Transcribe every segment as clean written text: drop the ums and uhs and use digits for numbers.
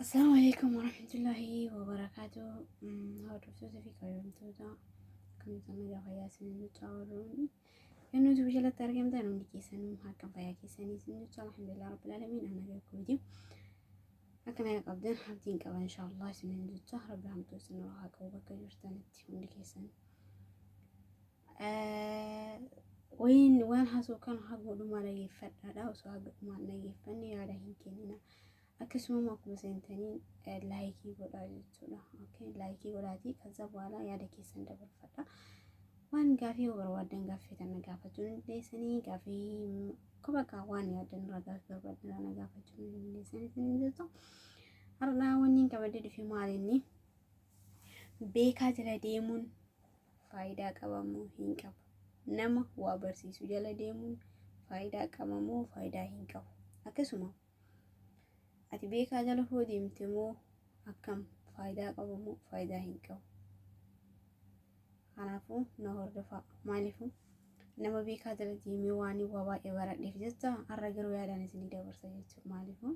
Assalaamu alaikum warahmatullahi wabarakaatu. Hordoftoota fi kabajamtoota akkamitti nagaa fayyaa isin jechaa warroonni kan nuti jalatti argamtan hundi keessanuu harka fayyaa keessanii isin jechaa, alhamdulillah rabbil alamin, an nagaa kooti. Akka nagaa qabdan abdiin qaba, inshaallah isin jechaa, rabbi hamtuu isin irraa haa qabu bakka jirtanitti hundi keessan. Wayin waan haasoo kan haga dhumaa dhageeffadhaadha. Osoo haga dhumaa dhageeffanne yaada hin kennina. Akkasuma akkuma seentanii like godhaa jechuudha. Okay, like godhaatii ከዛ በኋላ yaada keessan dabarfadha. Waan gaafii yoo barbaadan gaaffii na gaafachuu ni dandeessanii, gaafii kophaa waan yaadan irraa gaafii barbaadan na gaafachuu ni dandeessanii isin jettu. Har'aa wanni hin qabadde dhufe maal inni beekaa jala deemuun faayidaa qabamoo hin qabu? Nama waa barsiisu jala deemuun faayidaa qabamoo faayidaa hin qabu? Akkasuma ati beekaa jala hoo deemte moo akkam, faayidaa qabamoo faayidaa hin qabu? Kanaafuu na hordofaa. Maaliifuu nama beekaa jala deemee waan waa baay'ee baradheef jecha har'a garuu yaadaan isinii dabarsa jechuudha. Maaliifuu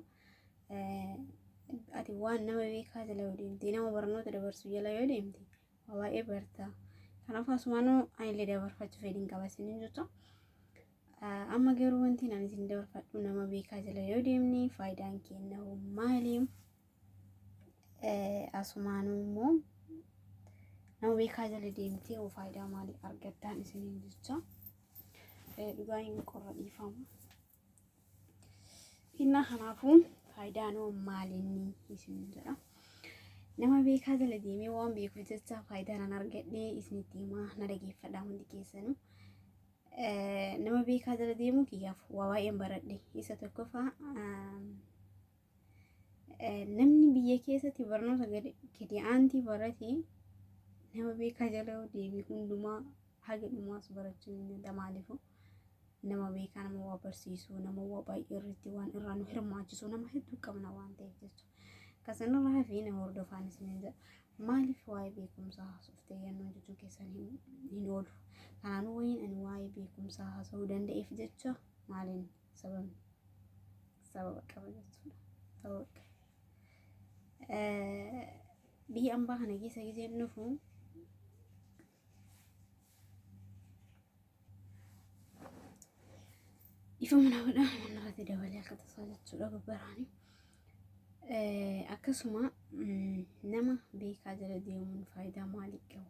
ati waan nama beekaa jala yoo deemte, nama barnoota dabarsu jala yoo deemte, waa baay'ee barta. Kanaafuu asumaanuu anillee dabarfachuu fedhiin qaba isiniin jecha. Amma garuu wanti ani isin dabarfadhu, nama beekaa jala yoo deemne faayidaan kenna maali? Asumaanuu immoo nama beekaa jala deemtee hoo faayidaa maalii argattaan isiniin jecha. Dhugaa hin qorra, dhiifama. Innaa kanaafuu faayidaan hoo maalinni isin jedha. Nama beekaa jala deemee waan beekuuf jecha faayidaa nan argadhee isinitti himaa, na dhageeffadhaa hundi keessanuu. Nama beekaa jala deemuu kiyyaaf waa baay'een baradhe. Isa tokkoffaa, namni biyya keessatti barnoota gadi aantii barate nama beekaa jala yoo deeme hundumaa haga dhumaas barachuu ni danda'a. Maaliifuu nama beekaa, nama waa barsiisu, nama waa baay'ee irratti waan irraa nu hirmaachisu nama hedduu qabna waan ta'eef jechuudha. Kasanirraa hafee nama hordofaan isiniin jedha. Maaliif waa'ee beekumsaa haasoftee yennoo jechuu keessan hin oolu. Kanaanuu wayiin ani waa'ee beekumsaa haasa'uu danda'eef jecha maaliin sababni sababa qaba jechuudha. Sababa qaba. Biyya ambaa kana keessa giseen dhufu ifa mana godhaa mana irratti dabalee akka tasaa jechuudha babbaraanii. Akkasuma nama beekaa jala deemuun faayidaa maalii qaba?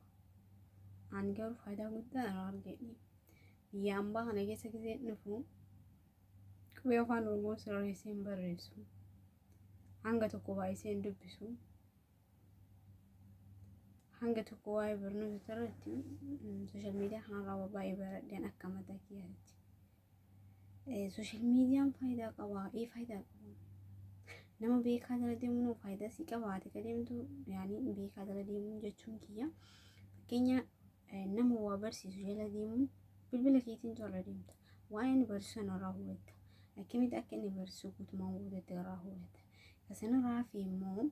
Ani garuu faayidaa guddaa irraa argadhe. Biyya ambaa kana keessa giseen dhufu qubee afaan Oromoo sirreessee hin barreessu. Hanga tokko baay'isee hin dubbisu. Hanga tokko waa'ee barnoota irratti social media kanarraa waa baay'ee baradheen akka mataa kiyyaatti. Social mediaan faayidaa qaba. Ee, faayidaa qaba. Nama beekaa jala deemuun faayidaa si qabaate ka deemtu, yaani beekaa jala deemuun jechuun kiyya. Fakkeenya, nama waa barsiisu jala deemuun bilbila keetiin tola deemta. Waan inni barsiisu sana irraa hubatta. Akkamitti akka inni barsiisu guutumaan guututti irraa hubatta. Kasanirraa hafe immoo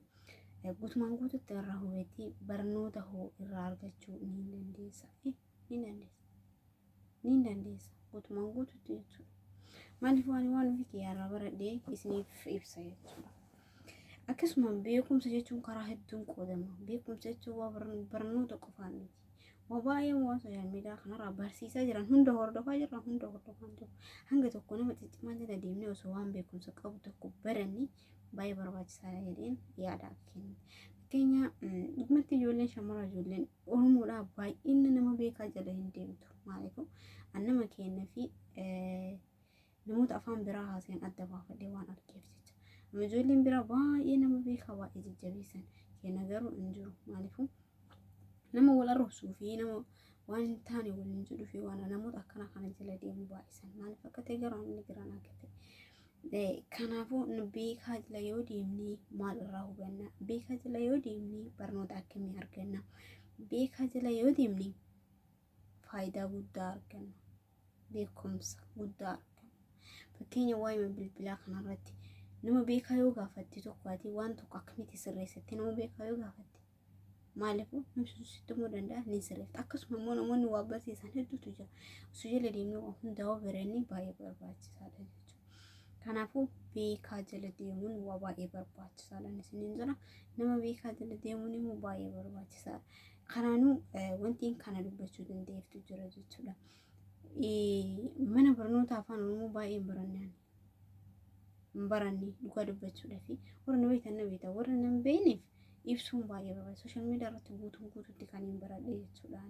guutumaan guututti irraa hubattee barnoota hoo irraa argachuu ni dandeessa. Ni dandeessa. Ni dandeessa. Guutumaan guututti jechuudha. Maaliif waan ofii kiyyaarraa baradhee isiniif ibsa jechuudha. Akkasuma beekumsa jechuun karaa hedduun qoodama. Beekumsa jechuun waa barnoota qofaan miti. Waa baay'ee waan social media kanarraa barsiisaa jiran hunda hordofaa jirra, hunda hordofaa jiru. Hanga tokko nama ciccimaa jala deemnee osoo waan beekumsa qabu tokko baranne baay'ee barbaachisaadha jedheen yaada kenna. Fakkeenya, dhugumatti ijoolleen shamara, ijoolleen Oromoodhaa baay'inni nama beekaa jala hin deemtu. Maaliif an nama keenya fi namoota afaan biraa haasayan adda baafadhee waan argeef jecha. Amma ijoolleen biraa baay'ee nama beekaa baay'ee jajjabeessan, keenya garuu hin jiru. Maaliifuu nama wal arrabsuu fi nama waan hin taane waliin jedhuu fi waan namoota akkana kana jala deemu baay'isan. Maaliif akka ta'e garuu inni biraan akka ta'e. Kanaafuu beekaa jala yoo deemne maal irraa hubanna? Beekaa jala yoo deemne barnoota akkamii arganna? Beekaa jala yoo deemne faayidaa guddaa arganna. Beekumsa guddaa arganna. Fakkeenya, waa'ee bilbilaa kanarratti nama beekaa yoo gaafatte tokko, ati waan tokko akkamitti sirreessatte nama beekaa yoo gaafatte, maaliif namni sun sitti himuu danda'a, ni sirreeffata. Akkasuma immoo namoonni waa barsiisan hedduutu jira. Osoo jala deemnee waa hundaa barannee baay'ee barbaachisaadha jechuudha. Kanaafuu beekaa jala deemuun waa baay'ee barbaachisaadha isiniin jira. Nama beekaa jala deemuun immoo baay'ee barbaachisaadha. Kanaanuu wanti kana dubbachuu danda'eeftu jira jechuudha. Mana barnoota afaan Oromoo baay'ee hin baranne ani. Hin baranne dhugaa dubbachuudhaaf warra na beektan na beektan warra na hin beekneef ibsuun baay'ee barbaachisa. Social media irratti guutuun guutuutti kan hin baradhe jechuudha.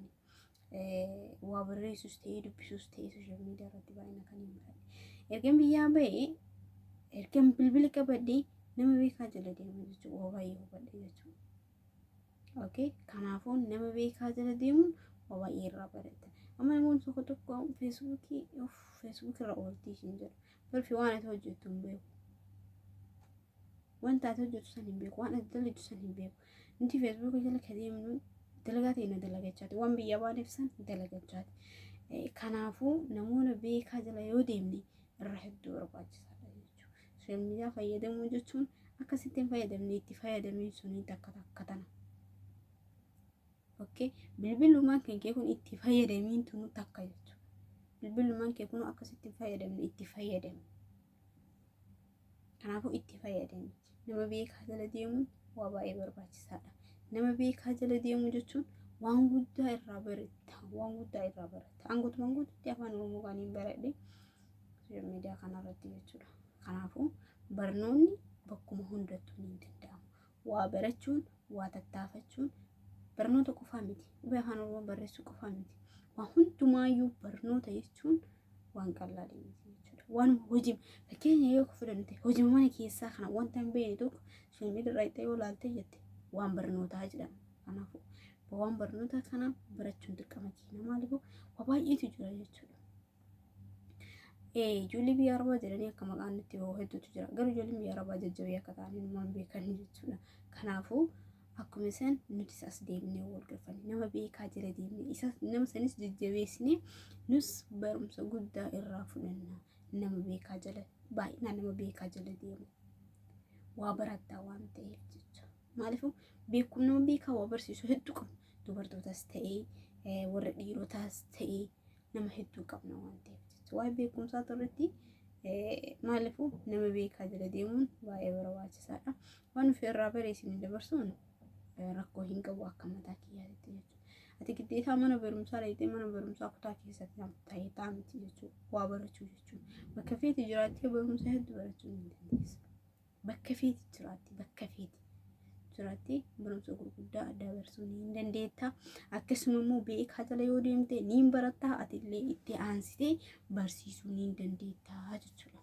Waa barreessus ta'ee dubbisuus ta'ee social media irratti baay'ina kan hin baradhe. Ergan biyyaa ba'ee ergan bilbila qabadhee nama beekaa jala deema jechuudha. Waa baay'ee hubadhe jechuudha. Okay, kanaafuu nama beekaa jala deemuun waa baay'ee irraa barata. Amma namoonni tokko tokko feesbuukii of feesbuukii irra ooltii ishiin jedhu. Barfi waan ati hojjettu hin beeku. Wanta ati hojjettu san hin beeku. Waan ati dalagdu san hin beeku. Nuti feesbuukii jala ka deemnu dalagaa ta'e na dalagachaati. Waan biyya baaneef san dalagachaati. Kanaafuu namoota beekaa jala yoo deemne irra hedduu barbaachisaadha jechuudha. Social media fayyadamuu jechuun akkasitti hin fayyadamne itti fayyadamee sunii takka takka tana. Okay, bilbilumaan kan kee kun itti fayyadamiin tunu takka jechuudha. Bilbilumaan kee kun akkasitti hin fayyadamne itti fayyadami. Kanaafuu itti fayyadami. Nama beekaa jala deemuun waa baay'ee barbaachisaadha. Nama beekaa jala deemuu jechuun waan guddaa irraa baratta. Waan guddaa irraa baratta. Anguutumaan guututti afaan Oromoo kan hin baradhe social media kanarratti jechuudha. Kanaafuu barnoonni bakkuma hundattuu ni danda'ama. Waa barachuun, waa tattaafachuun barnoota qofaa miti. Qubee afaan Oromoo barreessuu qofaa miti. Waa hundumaayyuu barnoota jechuun waan qal'aa miti jechuudha. Waan hojii fakkeenya yoo fudhanne ta'e hojii mana keessaa kana wanta hin beekne tokko social media irraa itti yoo ilaalte jette waan barnootaa jedhama. Kanaafuu waan barnoota kana barachuun dirqama keenya maaliif waa baay'eetu jira jechuudha. Ijoollee biyya Arabaa jedhanii akka maqaan nutti bahu hedduutu jira. Garuu ijoolleen biyya Arabaa jajjabee akka ta'an hinumaan beekan jechuudha. Kanaafuu akkuma isaan nutis as deemnee wal galfanne nama beekaa jala deemnee isa nama sanis jajjabeessinee nus barumsa guddaa irraa fudhanna. Nama beekaa jala baay'inaan nama beekaa jala deemu waa barattaa waan ta'eef jecha. Maaliifuu beekum nama beekaa waa barsiisu hedduu qabna. Dubartootas ta'ee warra dhiirotaas ta'ee nama hedduu qabna waan ta'eef jecha. Waa'ee beekumsaa irratti maaliifuu nama beekaa jala deemuun baay'ee barbaachisaadha. Waan nufi irraa bare isin dabarsuun rakkoo hin qabu akka mataa kiyyaatti jechuudha. Ati giddeetaa mana barumsaa dhaqxee mana barumsaa kutaa keessatti ta'ee miti jechuudha. Waa barachuu jechuudha. Bakka feeti jiraattee barumsa hedduu barachuu ni dandeessa. Bakka feeti jiraatte bakka feeti jiraattee barumsa gurguddaa dabarsuu ni dandeetta. Akkasuma immoo beekaa jala yoo deemte ni baratta atillee itti aansitee barsiisuu ni dandeetta jechuudha.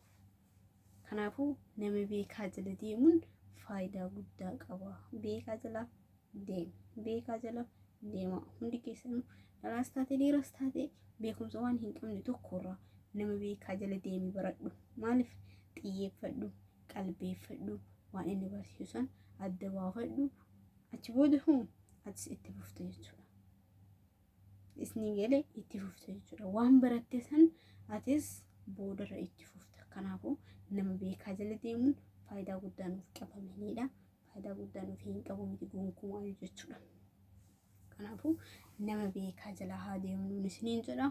Kanaafuu nama beekaa jala deemuun faayidaa guddaa qaba. Beekaa jala deemi. Beekaa jala deema. Hundi keessanuu dhalaas taate dhiiras taate beekumsa waan hin qabne tokkorraa nama beekaa jala deemi baradhu. Maaliif xiyyeeffadhu, qalbeeffadhu, waan inni barsiisu san adda baafadhu. Achi booda hoo atis itti fufte jechuudha. Isinii galee itti fufte jechuudha. Waan baratte san atis boodarra itti fufta. Kanaafuu nama beekaa jala deemuun faayidaa guddaa nuuf qabamanidha. Faayidaa guddaa nuuf hin qabu miti gonkumaa jechuudha. Kanaafuu nama beekaa jala haa deemnu isiniin jedha.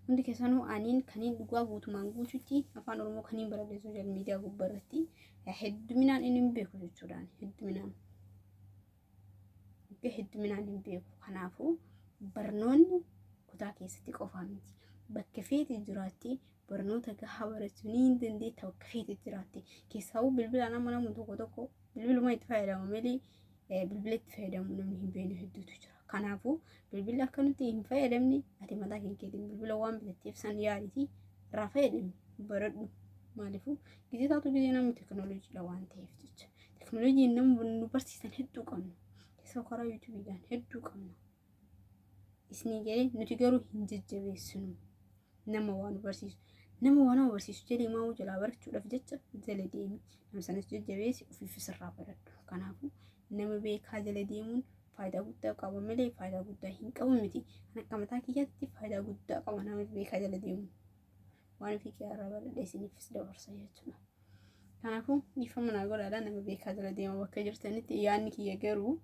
Hundi keessanuu aniin kaniin dhugaa guutumaan guututti afaan Oromoo kaniin baradhe social media gubbaarratti hedduminaan inni hin beeku jechuudha. Hedduminaan. Hedduminaan hin beeku. Kanaafuu barnoonni kutaa keessatti qofaa miti. Bakka feete jiraattee barnoota gahaa barachuu ni dandeetta bakka feete jiraatte. Keessaawuu bilbilaan amma namni tokko tokko bilbiluma itti fayyadama malee bilbila itti fayyadamu namni hin beekne hedduutu jira. Kanaafuu bilbilli akka nuti hin fayyadamne ati mataa keetiin bilbila waan bitatteef san yaaditi irraa fayyadami baradhu. Maaliifuu gizee taatu gizee namni teekinooloojiidha waan ta'eef jecha. Teekinooloojiin nama nu barsiisan hedduu qabna. Keessaa karaa yuutuubiidhaan hedduu qabna. Isinii galee nuti garuu hin jajjabeessinu. Nama waa nu barsiisu. Nama waa nama barsiisu jedhee maa'uu jalaa barachuudhaaf jecha jala deemi. Nama sanas jajjabeessi ofiifis irraa baradhu. Kanaafuu nama beekaa jala deemuun faayidaa guddaa qaba malee faayidaa guddaa hin qabu miti. Kan akka mataa kiyyaatti faayidaa guddaa qaba nama beekaa jala deemuun. Waan ofii kiyyaa irraa baradhe isiniifis dabarsa jechuudha. Kanaafuu dhiifama naa godhaadha nama beekaa jala deema bakka jirtanitti yaadni kiyya garuu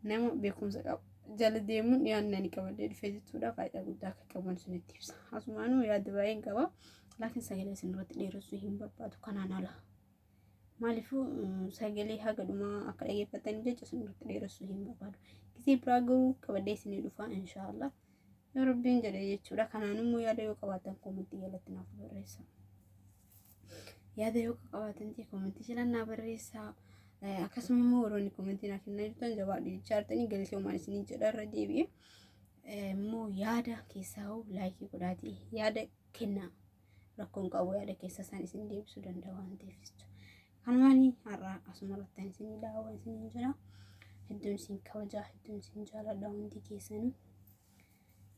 nama beekumsa qabu jala deemuun yaadni ani qabadhee dhufe jechuudha faayidaa guddaa akka qabuun isinitti ibsa. Asumaanuu yaada baay'een qaba. Laakiin sagalee isin irratti dheeressuu hin barbaadu kanaan ala. Maaliifuu sagalee haga dhumaa akka dhageeffataniif jecha isin irratti dheeressuu hin barbaadu. Gisee biraa garuu qabadhee isinii dhufa inshaallah. Yoo Rabbiin jedhe jechuudha. Kanaan immoo yaada yoo qabaatan koomentii jalatti naaf barreessa. Yaada yoo qabaatan ta'e koomentii jala naa barreessaa. Akkasuma immoo warroonni koomentii naaf kennaa jirtan jabaadhu jechaa jirtanii galatoomaan isinii jedha irra deebi'e. Immoo yaada keessaa hoo laayikii godhaatii yaada kennaa. Rakkoon qabu yaada keessa isaan isin deebisuu danda'a waan ta'eef jechuudha. Kanumaan har'a asuma irratti isin daawwan isin jira. Hedduun isin kabajaa, hedduun isin jaaladha hundi keessanuu.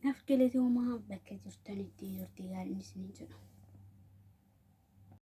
Naaf galatoomaa bakka jirtanitti turtii gaariin isin jedha.